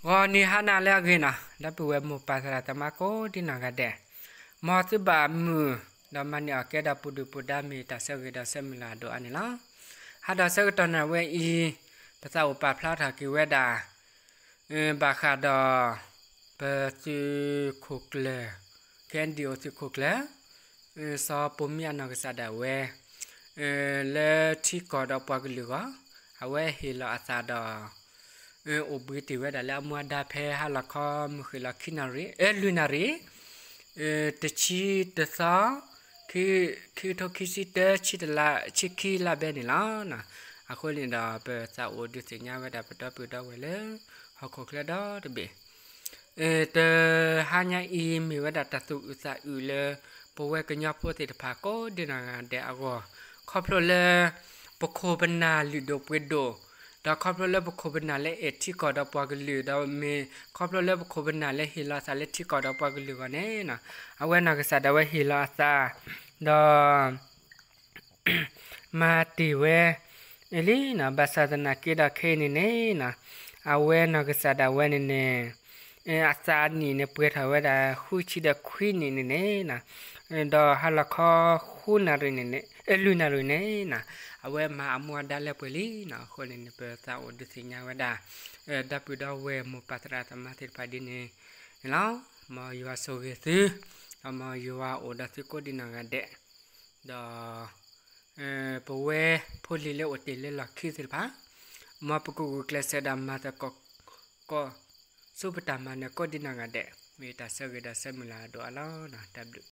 ဂီၤနံၤဟါနၤလၢအဂ့ၤနီၤ, ဒီပုၢ်ဝဲၢ်မိၢ်ပၢ်သရၣ်သမါကိးဒံနီၢ်ဂၤဒဲး, မ်သုဘၣ်မုာ် ဒီးမၤန့ၢ်အီၣ်ကဲဒီးပူၤဒုၣ်ပူၤဒါ မ့ၢ်တၢ်ဆၢဂ့ၤဒီးဆၢမုၢ်လၢ်အဒိၣ်အါန့ၣ်လီၤ. ဟါဒီးဆၢကတီၢ်နၣ်ဝဲအံၤ, ပသးအိၣ်ပာ်ဖျါထီၣ်က့ၤဝဲဒၣ် ဘၣ်ဃးဒီး ပသုးခိၣ်ကျၢၢ် ခဲအံၤဒံးအိၣ်သုးခိၣ်ကျၢၢ် စီၤပိာ်မံအနီၢ်ကစၢ်ဒၣ်ဝဲ လၢထံကီၢ်ဒီးပှၤကလုာ်အဂီၢ်, အဝဲဟ့ၣ်လီၤအသးဒီး အိၣ်ဘှံးတ့ၢ်ဝဲဒၣ်လၢအမူအဒါဖဲဟါလီၤခီမုၢ်ဃ့ၢ်လီၤခံနၣ်ရံၣ်, အၢ လွံၢ်နၣ်ရံၣ်, တဆံတသီ, ခံကထိခံဆံတၢ ဆံတလါ ဆံခံလါဘဲန့ၣ်လီၤ. အဃိန့ၣ်ဒီး ပသးအိၣ်ဒုးသ့ၣ်ညါဝဲဒၣ်ပဒီပုၢ်ဒီဝဲၢ်လၢ ဟီၣ်ခိၣ်ချၢဒီတဘ့ၣ် တဟါညါအံၤမ့ၢ်ဝဲဒၣ်တၢ်သူၣ်အုးသးအုးလၢ ပဝဲကညီဖိသ့ၣ်တဖၣ်ကိးဒံနီၢ်ဂၤဒဲးအဂီၢ်, ခီဖျိလၢ ပခိၣ်ပနၢ်လုၢ်ဒိၣ်ပှ့ၤဒိၣ်, ဒီးခီဖျိလၢပခိၣ်ပနၢ်လၢအဲၣ်ထံကီၢ်ဒီးပှၤကလုာ်ဒီးမ့ၢ် ခီဖျိလၢပခိၣ်ပနၢ်လၢဟ့ၣ်လီၤအသးလၢထံကီၢ်ဒီးပှၤကလုာ်အဂီၢ်န့ၣ်, အဝဲနီၢ်ကစၢ်ဒၣ်ဝဲဟ့ၣ်လီၤအသး ဒီး မၤတ့ၢ်ဝဲ လံနီၤ, ဘၣ်ဆၣ်သနာ်က့ဒီးခဲအံၤန့ၣ်န့ၣ်နီၤ, အဝဲနီၢ်ကစၢ်ဒၣ်ဝဲန့ၣ်န့ၣ် အသးနံၣ်န့ၣ်ပှဲၤထီၣ်ဝဲဒၣ်ဃုဆံဒီးခွံနံၣ်န့ၣ်န့ၣ်နီၤ, ဒီးဟါလီၤခီဃုနၣ်ရံၣ်န့ၣ်န့ၣ် အၢ လွံၢ်နၣ်ရံၣ်န့ၣ်နီၤ, အဝဲမၤအမူအဒါလၢပှဲၤလံနီၤ. အဃိန့ၣ်န့ၣ် ပသးအိၣ်ဒုးသ့ၣ်ညါဝဲဒၣ် ဒီပုၢ်ဒီဝဲၢ်မိၢ်ပၢ်သရၣ်သမါသ့ၣ်တဖၣ်ဒ်န့ၣ်န့ၣ်လီၤ. မ်ယွၤဆိၣ်ဂ့ၤသု, ဒီးမ်ယွၤအိၣ်ဒီးသုကိးဒံနီၢ်ဂၤဒဲး, ဒီး ပဝဲဖိလံၤလၢအိၣ်တ့ၢ်လၢလီၢ်ခံသ့ၣ်တဖၣ်, မ်ပကဂုာ်ကျဲးစၢးဒီးမၤသကိး ဆူပတၢ်မၤနၢၤကိးဒံနီၢ်ဂၤဒဲး, မ့ၢ်တၢ်ဆၢဂ့ၤဒီးဆၢမုၢ်လၢ်အဒိၣ်အါလီၤ. တၢ်ဘျုး